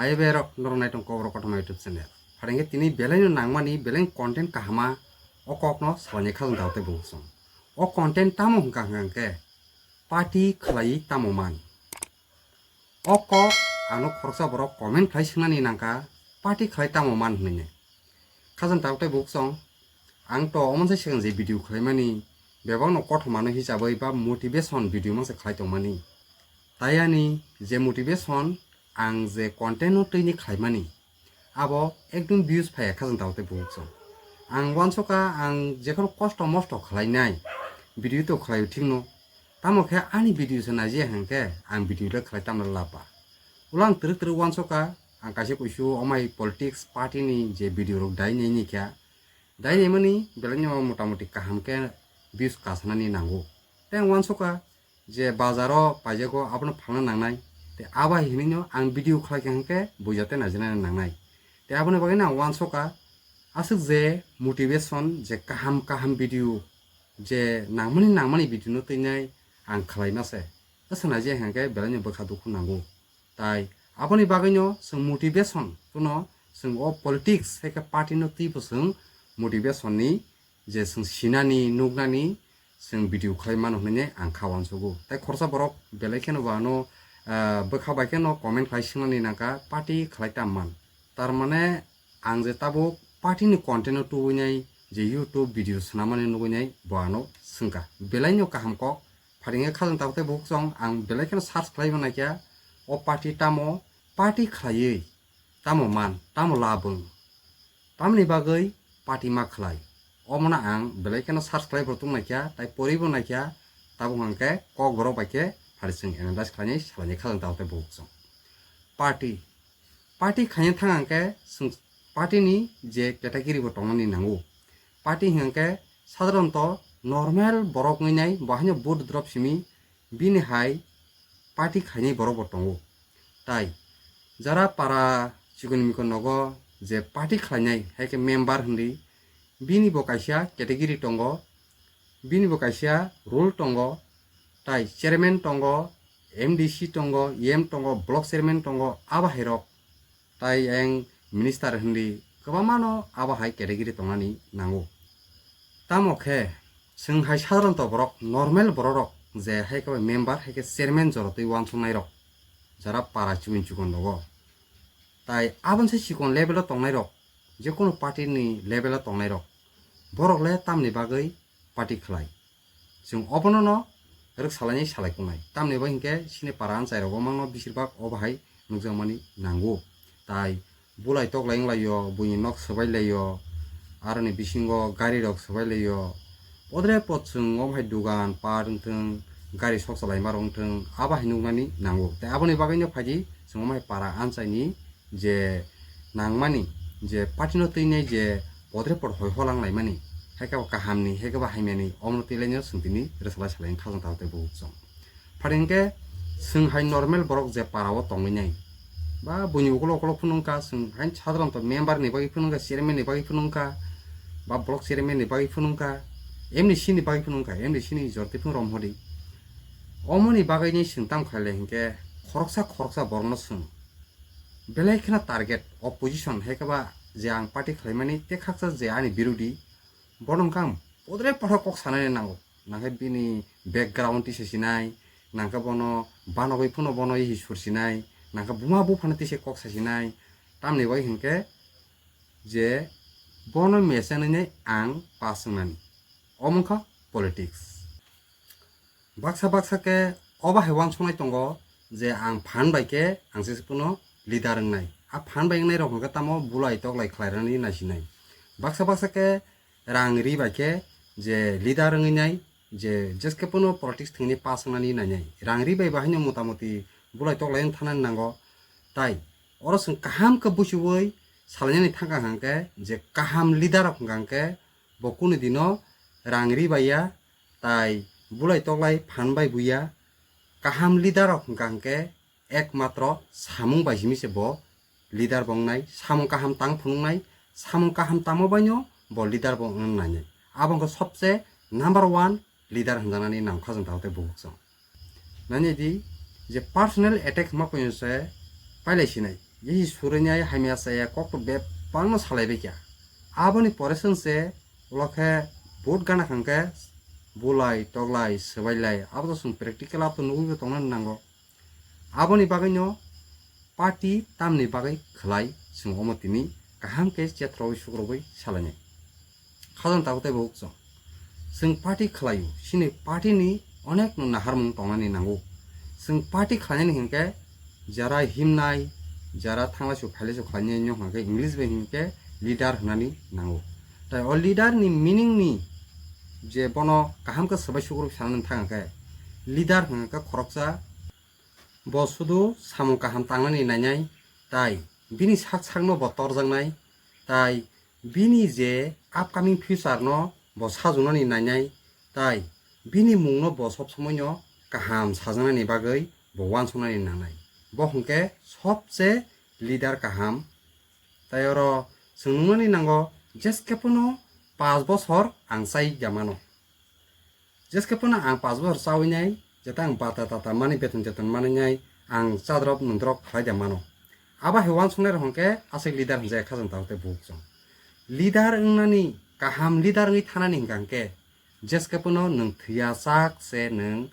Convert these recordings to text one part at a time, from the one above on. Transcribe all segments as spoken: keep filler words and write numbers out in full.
Hai berok norok naitung Kokborok kothoma YouTube channel. Pharingkhe tini belaino nangmani belai content kahama o kokno salani khajang daote buchung. O content tamo hwnkha hwnkha khe party khlai tamo man. O kok ano khoroksa borok comment khlai swngnani nangkha party khlai tamo man hwnwi. Khajang daote buchung. Ang to omo se sigang je video khlaimani bebakno kothomano hisabwi ba motivation video mangsa khlai tongmani. Tai ani je motivation ang je content no twi ni khlaimani abo ekdom views phaiya khajang daote buchung. Ang uansukha ang jekhon kosto mosto khlainai video to khlaio thikno. Tamo khe ani video se najiya hwnkhe ang video le khlai tamle laba. Ulo ang twrwk twrwk uansukha ang kaisa kuisu omai politics party ni je video rok dai nai ni kha. Dai naimani belaino motamuti kaham khe views kasanani nango. Tei ang uansukha je bazaro paijago abono phalna nangnai. Tei abai hinino ang video khlai kha hwnkhe buijate najinani nangnai. Tei aboni bagwino ang uansukha aswk je motivation je kaham kaham video je nangmani nangmani video no twinai ang khlaima se. Wngsa naijak hwnkhe belaino bwkha dukhu nango. Tai aboni bagwino chwng motivation phano chwng o politics hai khe party no twibo chwng motivation ni je chwng sinani nuknani chwng video khlai mano hwnwi ang kha uansugo. Tai khoroksa borok belai kheno bo ano, ah, bwkha bai kheno comment khlai swngnani nangkha party khlai tam man. Tar mane ang je tabuk party ni content no tubui nai je YouTube video swnamani nugui nai bo ano swngkha. Belai no kaham kok pharingkhe khajang tabuk tei bukhuk chwng ang belai kheno search khlai bo naikha o party tamo party khlaiwi tamo man tamo labwng tamni bagwi party ma khlai omono ang belai kheno search khlai bo tung naikha tai pori bo naikha tabuk hwnkhe kok borok bai khe phari chwng analyze khlainai salainai khajang tabuk tei bukhuk chwng. Party Party khaina thang hwnkhe chwng party ni je category bo tongnani nango. Party hwnkhe sadharanto normal borok wngwi nai bo haino vote drop simi bini hai party khainai borok bo tongo. Tai jara para chikon mikon nogo je party khlainai hai khe member hwnwi bini bo kaisa category tongo. Bini bo kaisa rule tongo, tai chairman tongo, M D C tongo, E M tongo, block chairman tongo, abo hai rok, tai eng minister hindi kwbangma no abo hai category tongnani nango. Tamo khe chwng hai sadharanto borok, normal borok rok je hai khe member hai khe chairman jora twi uansuknai rok, jara para chikon chikon rogo, tai aboni se chikon level o tongnai rok, je kono party ni level o tongnai rok, borok le tamni bagwi party khlai. Chwng obono no rwk salainai salai kungnai. Tamni bo hinkhe chini para anchai rogo mangno bisir bak obo hai nukjakmani nango. Tai bulai toklai wnglaio, buini nok swbai laio, aroni bisingo gari rok swbai laio. Podre pod chwng omo hai dugan par wngthwng, gari sok chalai ma rok wngthwng, abo hai nuknani nango. Tai aboni bagwino phaidi chwng omo hai para anchaini je nangmani je party no twinai je podre pod hoi holang laimani, hai khe bo kaham ni, hai khe bo hamya ni, omo no twilaino chwng tini rwchalai salai khajang tabuk tei bukhuk chwng. Phari hinkhe chwng hai normal borok je para o tongwi nai, ba buini ukolok ukolok phunukha, chwng hai sadharanto member ni bagwi phunukha, chairman ni bagwi phunukha, ba block chairman ni bagwi phunukha, M D C ni bagwi phunukha, M D C ni jor twi phunuk romhodi. Omoni bagwi ni chwng tam khaile hinkhe khoroksa khoroksa borok no chwng belai kheno target opposition hai khe ba je ang party khlaimani tei khaksa je ani birodi bono wngkha ang podre podha kok sanani nango. Nangkhe bini background tisa sinai, nangkhe bono banogwi phano bono hi sur sinai, nangkhe buma buphano tisa kok sa sinai. Tamni bai hinkhe je bono mesen hinwi ang pass wngnani. Omo wngkha politics. Baksa baksa khe obo hai uansuknai tongo je ang phan bai khe ang se phano leader wngnai. A phan bai wngnai rok hwnkhe tamo bulai toklai khlairani naisinai. Baksa baksa khe rang ri bai khe je leader wngwi nai, je jeske phano politics thwngni pass wngnani nainai. Rang ri bai bahaino motamoti bulai toklai wng thanani nango. Tai oro chwng kaham khe buchiui salainani thangkha hwnkhe je kaham leader rok hwnkha hwnkhe bo kunu dino rang ri bai ya, tai bulai toklai phan bai buya. Kaham leader rok hwnkha hwnkhe ekmatro samung bai simi se bo leader bo wngnai, samung kaham tang phunuknai, samung kaham tangma baino bo leader bo wngna nainai. Abo wngkha sobse number one leader hwnjaknani nangkha chwng tabuk tei bukhuk chwng. Nani di je personal attack ma koi se pailai sinai. Bisi surunai hamya chaya kokto bebakno salaibaikha. Aboni pore chwngse ulo khe vote gana khangkhe bulai, toglai, swbailai, abo to chwng practical abo to nugwibo tongnani nango. Aboni bagwino party tamni bagwi khwlai chwng omo tini kaham khe chethrogwi sukrogwi salainai. Khajang tabuk tei bo ukchong. Chwng party khlaio, chini party ni onek no naharmung tongnani nango. Chwng party khlainani hinkhe jara himnai, jara thanglaisu phailasu khlainai no hinkhe English bai hinkhe leader hwnani nango. Tai o leader ni meaning ni je bono kaham khe swbai sukruk sanani thang khe leader hwnkhe khoroksa bo sudu samung kaham tangnani nainai, tai bini sak sakno bo torjaknai, tai bini je upcoming future no bo sajwnani nainai, tai bini mungno bo sob somoino kaham sajaknani bagwi bo uansuknani nangnai. Bo hwnkhe sobse leader kaham. Tai oro chwng nuknani nango, jeskhe phano pash bochor ang chai ya mano. Jeskhe phano ang pash bochor chawi nai, jeta ang bata tata mani, beton teton mani nai, ang chadrop nundrop khlai da mano. Abo hai uansuknai rok hwnkhe aswk leader hwnjak khajang tabuk tei buk chwng. Leader wngnani, kaham leader wngwi thanani hwnkha hwnkhe jeskhe phano nwng thwiya chak se nwng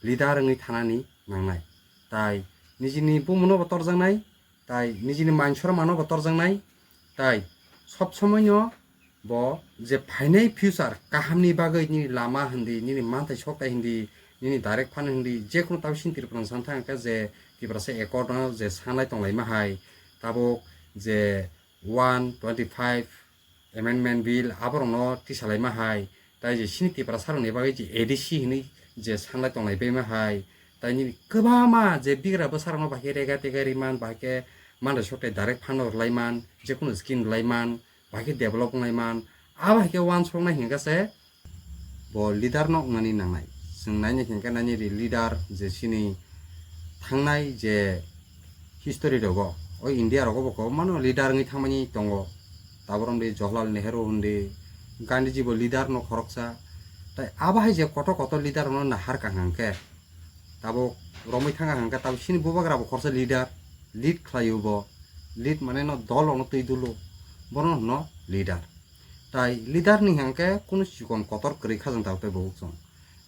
leader wngwi thanani nangnai. Tai nijini bumungno bo torjaknai, tai nijini mansora mano bo torjaknai, tai sob somoino bo je phainai future kahamni bagwi nini lama hindi, nini manthai soktai hindi, nini direct fund hindi, jekunu tabuk chini Tripura ni santhang khe je Tiprasa accord no je sanlai tonglaima hai, tabuk je one twenty five amendment bill aborokno tisalaima hai, tai je chini Tiprasa rokni bagwi je A D C hinwi je sanlai tonglai baima hai, tai nini kwbangma je bigra bwsarokno bahai khe rega tega riman, bahai khe manthai soktai direct fund rwlaiman, jekunu scheme rwlaiman, bahai khe develop wnglaiman, abo hai khe uansuknai hinkhe se bo leader no wngnani nangnai. Chwng naina hinkhe naini ri leader je chini thangnai je history rogo, o India rogo bo kwbangmano leader wngwi thangmani tongo. Tabuk romdi Jawaharlal Nehru hundi, Gandhiji bo leader no khoroksa. Tai abo hai je kotor kotor leader no nahar kha hwnkhe, tabuk romwi thangkha hwnkhe tabuk chini bubagra bo khoroksa leader, lead khlaio bo, lead mane no dol rokno twi dulo, bono hwno leader. Tai leader ni hwnkhe kunu chikon kotor kwrwi khajang tabuk tei bo ukchong.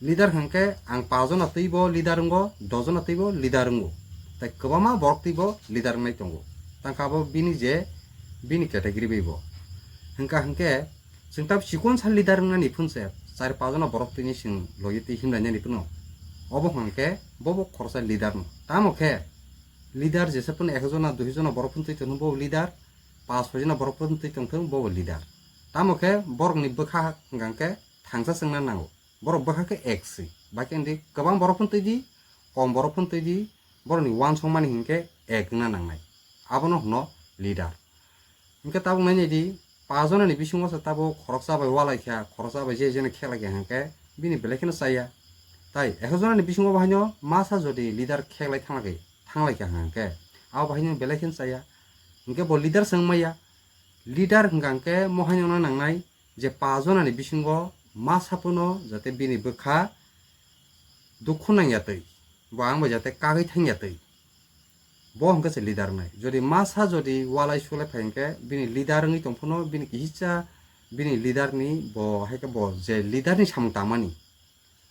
Leader hwnkhe ang paanch jona twibo leader wngo, dos jona twibo leader wngo. Tai kwbangma borok twibo leader wngnai tongo. Tangkha abo bini je, bini category bai bo. Hwnkha hwnkhe chwng tab chikon sa leader wngnani phunse, char paanch jona borok twini chwng logi twi himlainani phano. Obo hwnkhe bobo khoroksa leader no. Tamo khe leader jesa phano ek jona, dui jona borok phano twi tongthung bobo leader, paanch soi jona borok phano twi tongthung bobo leader. Tamo khe borokni bwkha hwnkha hwnkhe thangsa chwngna nango. Borok bwkha khe ek si. Bahai khe hindi kwbang borok phano twi di, kom borok phano twi di, borokni uansukmani hinkhe ek wngna nangnai. Abono hwno leader. Hinkhe tabuk nainai di, paanch jonani bisingo se tabuk khoroksa bai ualai kha, khoroksa bai je jeno kheklai kha hinkhe bini belai kheno chaya. Tai ek jonani bisingo bo haino masa jodi leader kheklai thanglai, thanglai kha hinkhe abo bo haino belai kheno chaya. Hinkhe bo leader se wngmaya. Leader hwnkha hinkhe mo haino wngna nangnai, je paanch jonani bisingo masa phano jate bini bwkha dukhu nangya twi, bo ang bai jate kagwi thangya twi, bo hwnkhe se leader wngnai. Jodi masa jodi ualai sulai phai hwnkhe bini leader wngwi tong phano bini kisa bini leader ni bo hai khe bo je leader ni samung tangmani,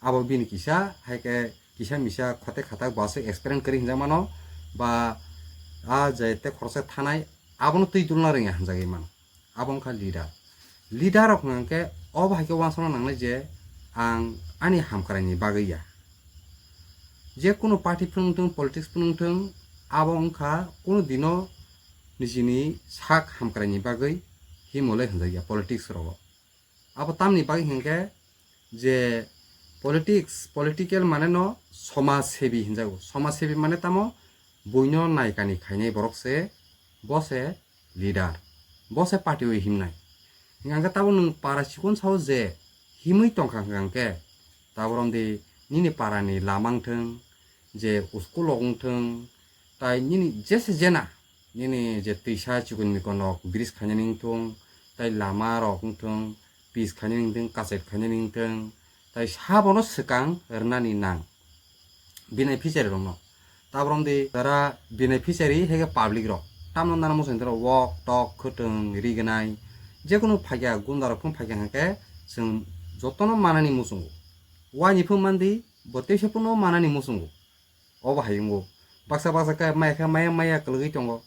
abo bini kisa hai khe kisa misa khote khatak bo aswk explain kwrwi hinjak mano, ba a je tei khoroksa thanai abono twi dulna rwngya hinjagwi mano. Abo wngkha leader. Leader rok hwnkha hwnkhe obo hai khe uansukna nangnai je ang ani hamkraini bagwi ya. Je kunu party phano wngthung, politics phano wngthung, abo wngkha kunu dino nijini sak hamkraini bagwi himolai hinjakya politics rogo. Abo tamni bagwi hinkhe je politics, political mane no somaj sebi hinjago. Somaj sebi mane tamo buino naikani khainai borok se, bo se leader, bo se party o himnai. Hingkha khe tabuk nwng para chikon sao je himwi tongkha hingkha khe tabuk romdi nini para ni lama wngthung, je school rok wngthung, tai nini jese jena nini je twisa chikon mikon rok bridge khainani wngthung, tai lama rok wngthung, pitch khainani wngthung, kachet khainani wngthung, tai sabono swkang rwnani nang beneficiary rokno. Tabuk romdi jara beneficiary hai khe public rok. tamno nana muchung toro wok tok khwtwng rignai, jekunu phaikya gunda rok phung phaikya hwnkhe chwng jotono manani muchungo. Waini phung mandi, bo teisa phungno manani muchungo. Obo hai wngo. Baksa baksa khe maya khe maya maya kwlwgwi tongo.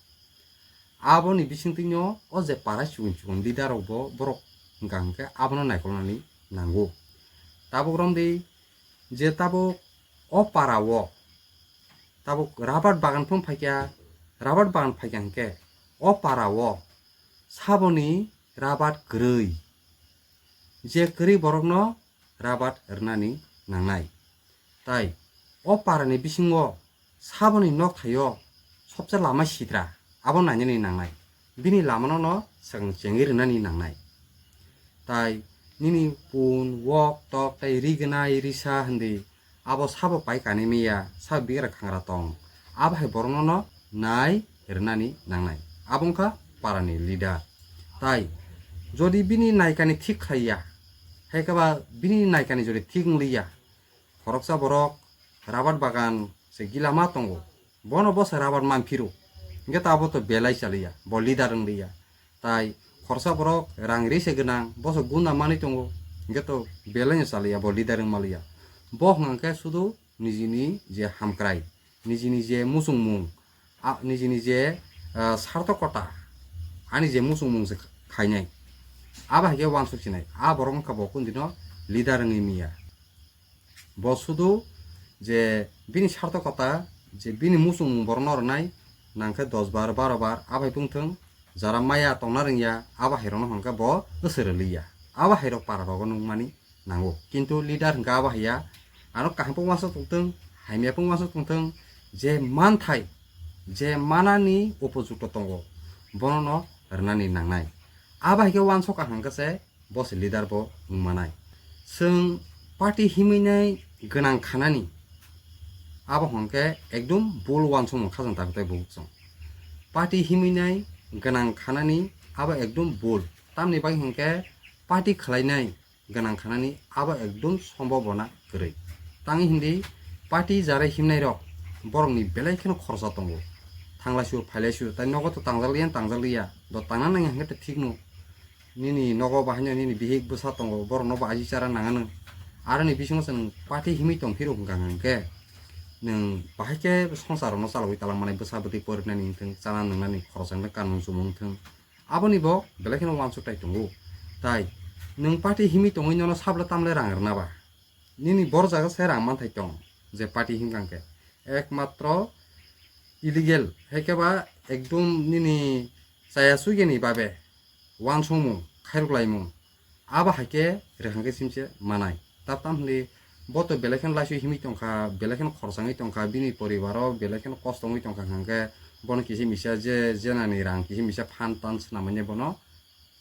Aboni bisingtwino o je para chikon chikon leader rok bo borok wngkha hwnkhe abono naikolnani nango. Tabuk romdi je tabuk o para o tabuk rabar bagan phung phaikya, rabar bagan phaikya hwnkhe o para o saboni rabar kwrwi, je kwrwi borokno rabar rwnani nangnai. Tai o parani bisingo saboni nok thaio sobse lama sitra, abo nainani nangnai. Bini lamano no swkang chengwi rwnani nangnai. Tai nini pun, wok, tok, tai rignai, risa hwndi abo sabo pai kanwi manya, sabo bigra khangra tong. Abo hai borokno no nai rwnani nangnai. Abo wngkha parani leader. Tai jodi bini naikani thik khlaiya, hai khe ba bini naikani jodi thik wngliya, khoroksa borok rabar bagan se gilama tongo, bono bo se rabar manphiro, hwnkhe ta abo to belai chaliya, bo leader wngliya. Tai khorsa borok rang ri se gwnang, bo se gunda manwi tongo, hwnkhe to belai no chaliya, bo leader wng maliya. Bo hwnkhe sudu nijini je hamkrai, nijini je muchungmung, a, nijini je, ah, sartokota, ani je muchungmung se khainai, abo hai khe uansuk sinai, a borok wngkha bo kundino leader wngwi manya. Bo sudu je bini sartokota, je bini muchungmung borokno rwnai, nangkhe dos bar, baro bar, abo hai wngthung, jara maya tongna rwngya, abo hairokno hwnkhe bo bwswrwliya. Abo hairok para rogo nukmani nango. Kintu leader hwnkhe abo haiya, ano kaham phung uansuk tongthung, hamya phung uansuk tongthung, je manthai, je manani upojukto tongo, bonono rwnani nangnai. Abo hai khe uansuk kaham khe se bo se leader bo wng manai. Chwng party himwi nai gwnang khanani, abo hwnkhe ekdum bul uansukmung khajang tabuk tai bukchwng. Party himwi nai gwnang khanani abo ekdum bul. Tamni bagwi hwnkhe party khlainai gwnang khanani abo ekdum sombobona kwrwi. Tangwi hindi party jara himnairok borokni belai kheno khoroksa tongo. Thanglaisu phailaisio tai nogo to tangjakliya, tangjakliya. Do tangna nangya hwnkhe to thikno. Nini nogo bahaino nini bihik bwsa tongo, borokno bo aji chara nangano. Aroni bisingo chwng party himwi tongphiro hwnkha hwnkhe nwng bahai khe songsarokno chalogwi talangmani, bwsa bwtwi porinani wngthung, chana nwngnani khoroksa wngthung, kanmung chumung wngthung. Aboni bo belai kheno uansuk tai tongo. Tai nwng party himwi tongwi nono sabla tamle rang rwna ba? Nini bor jaga se rang manthai tong je party himkha hwnkhe. Ekmatro illegal, hai khe ba ekdum nini chaya sugeni babe uansukmung, khairok laimung, abo hai khe rwkha khe simse manai. Tab tam hwnli bo to belai kheno laisio himwi tongkha, belai kheno khorchangwi tongkha, bini poribaro belai kheno kosto wngwi tongkha hwnkhe bono kisa misa je jenani rang kisa misa phan tan swnamani bono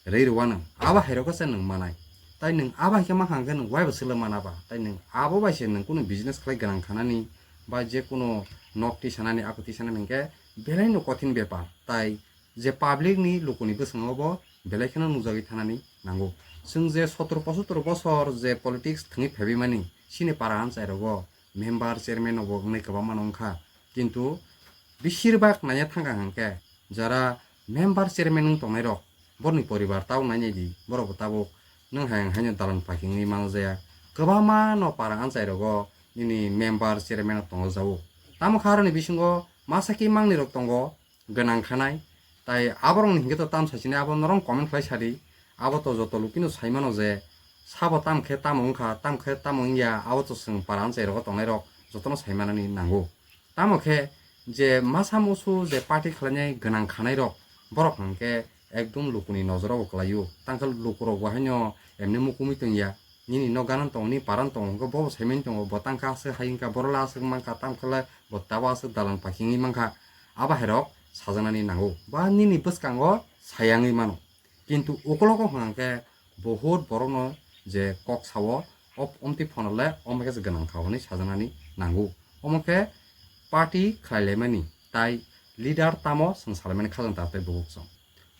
rwi rwano. Abo hairok khe se nwng manai. Tai nwng abo hai khe mankha hwnkhe nwng waibo swlwi mana ba? Tai nwng abo bai se nwng kunu business khlai gwnang khanani ba je kunu nok tisanani, ako tisanani hwnkhe belai no kothin bepar. Tai je public ni lukuni bwskango bo belai kheno nukjagwi thanani nango. Chwng je sotoro pochottor bosor je politics thwngwi phaibimani, chini para amchai rogo member chairman rokbo wngnai kwbangma no wngkha, kintu besirbak naiya thangkha hwnkhe jara member chairman wng tongnai rok, borokni poribar tabuk nainai di, borokbo tabuk nwng hai haino dalan paki wngwi manjaya. Kwbangma no para amchai rogo nini member chairman rok tongo jao. Tamo kha aroni bisingo masa khe mangni rok tongo, gwnang khanai. Tai aborokni hinkhe to tam saichini abo norok comment khlai sadi. Abo to joto lukino saimano je sabo tam khe tamo wngkha, tam khe tamo wngya, abo to chwng para amchai rogo tongnai rok jotono saimanani nango. Tamo khe je masa musu je party khlainai gwnang khanai rok, borok hwnkhe ekdum lukuni nojoro bo kwlaio. Tangkhe lukurok bo haino emni mukumui tongya. Nini nok ganan tongo, nini paran tongo, hwnkhe bobo saimani tongo, bo tangkhe aswk hai wngkha, borok le aswk mankha, tamkhe le bo tabo aswk dalan paki wngwi mankha. Abo hairok sajaknani nango ba nini bwskango sayangwi mano. Kintu ukologo hwnkha khe bohut borokno je kok sao, o omtwi phono le omo khe se gwnang kha hwnwi sajaknani nango. Omo khe party khlai laimani tai leader tamo chwng salaimani khajang ta tei buhuk chwng.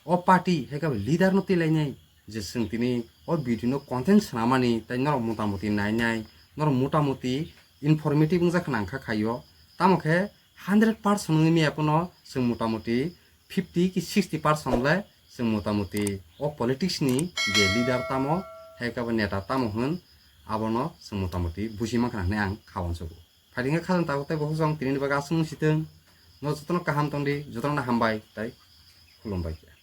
O party hai khe leader no twi lainai je chwng tini o video no content swnamani tai norok motamuti nainai, norok motamuti informative wngjakha nang kha khaio. Tamo khe hundred percent wngwi maya phano chwng motamuti fifty ki sixty percent le chwng motamuti o politics ni je leader tamo, hai khe abo neta tamo hwn, abono chwng motamuti buji mankha hinwi ang kha uansukgo. Phaidi khe khajang tabuk tei bo hojong tini ni bagwi aswk wng sitwng. No jotono kaham tongdi, jotono hambai tei khulumbai khe.